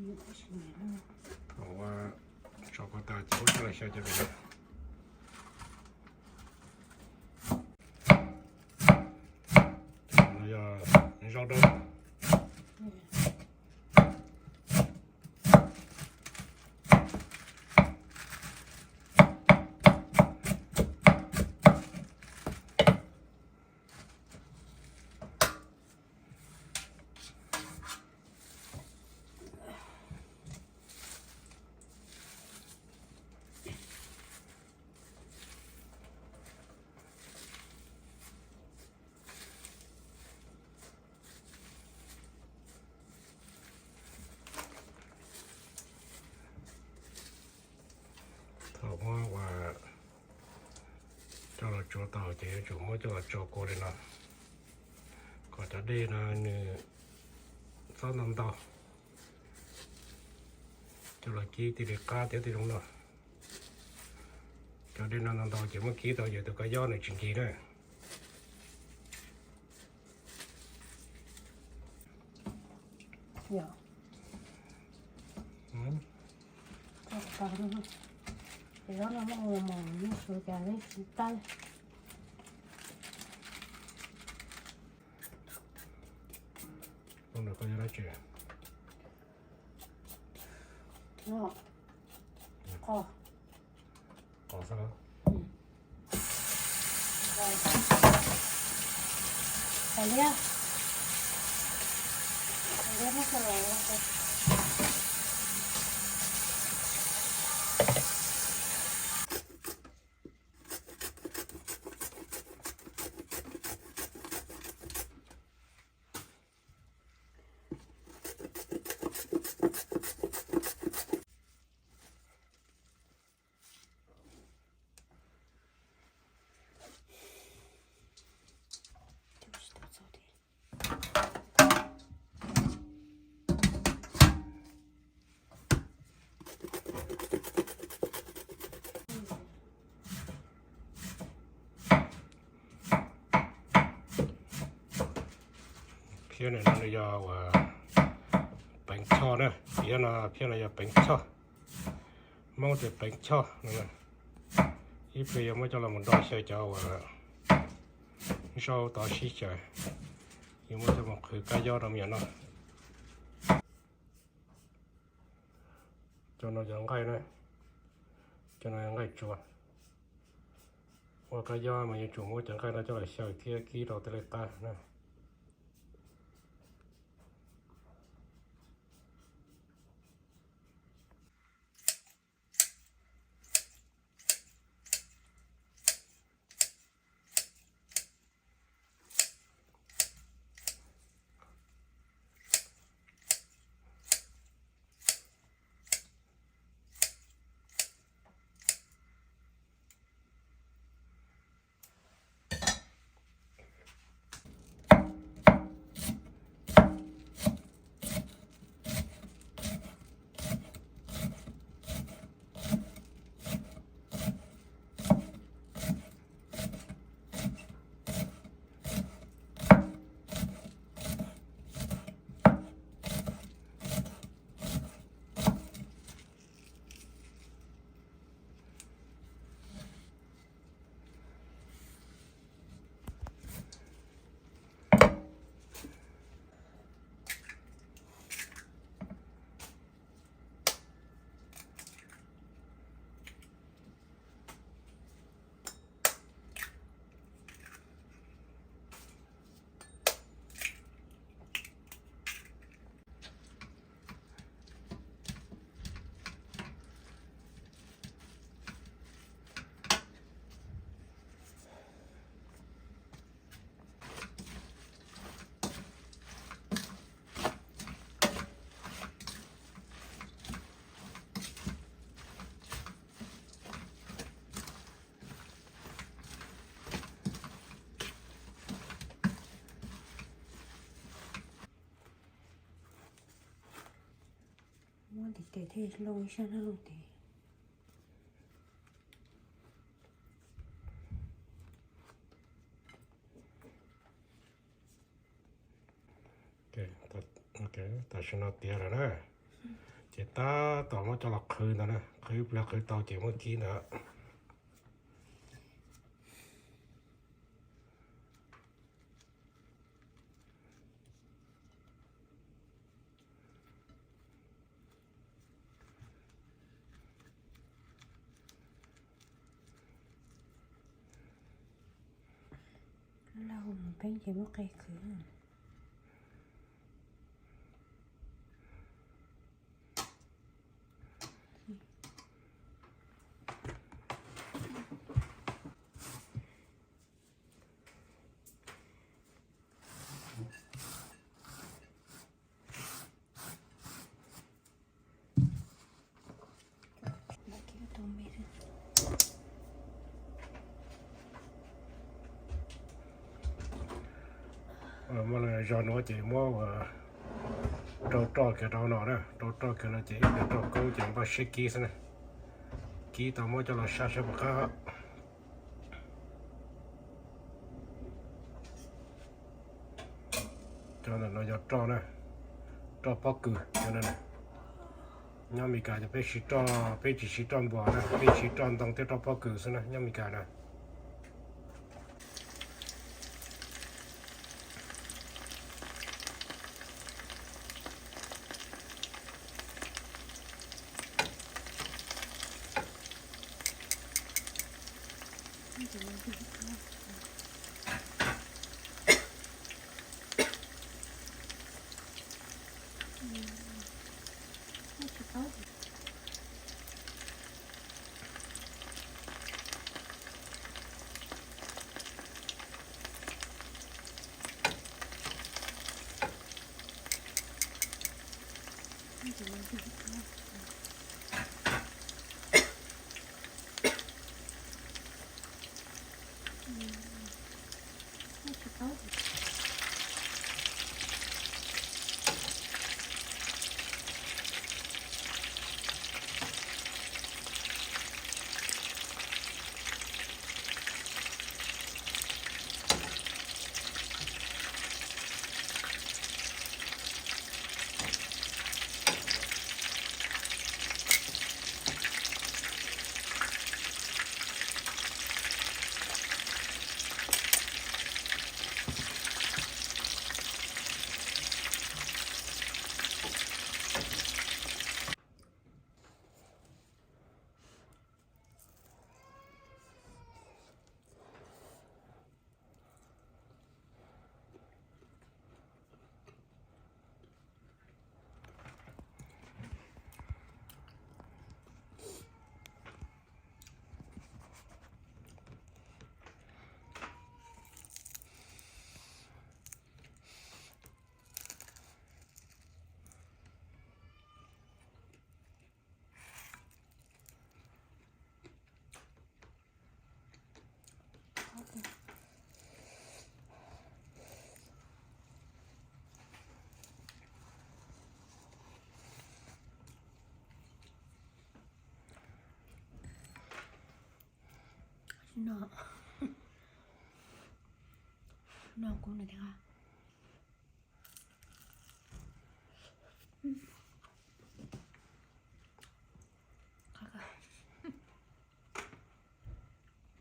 Thaum ua tso kua tas ces muab coj los xyaw cov pem no. Cov no yog zaub dawb. Thaum muab ua coj los tsuav tau ces yuav tsum muab coj los tso kua li no, kom cov dej no nws txhob ntau ntau, coj los kib thiaj li qab thiab thiaj zoo noj. Cov dej no ntau ntau ces muab kib tau ces tus kab yob nws tsis nkig na. Qos xwb. Hais liab, hais liab muab coj los. Phiab no nws yog uas peev choj na, phiab no, phiab no yog peev choj, Hmoob tias peev choj no. Ib pliag yuav muab coj los mus nrog xyaw cov uas zaub tov sib xyaw, yuav muab coj mus qhwv kab yob rau me nyuam noj. Cov no yog nqaij na, cov no yog nqaij tsuas. Ua kab yob mas yuav tsum muab cov nqaij no coj los xyaw thiab kib rau tej lej qab na. Muab ntiv tes thiaj loj ib sab na loj tes. Tam sim no tiav lawm na. Ces tab tom muab coj los qhwv ntawd na, qhwv ib pliag qhwv tau ces muab kib ntawd. Lauj, mus peb ces muab qe khwv. Muab zog nuav ces muab rau roj kiag rau no na, rau roj kiag no ces ib pliag roj koob ces npaj siab kib xwb na. Kib tau muab coj los sab sab puas qab. Cov ntawm no yog roj na, roj pob kws cov no. Nyob Amelikas ces peb siv roj, peb tsis siv roj npua na, peb siv roj ntoo thiab roj pob kws xwb na, nyob Amelikas na. No, no kuv no thiab.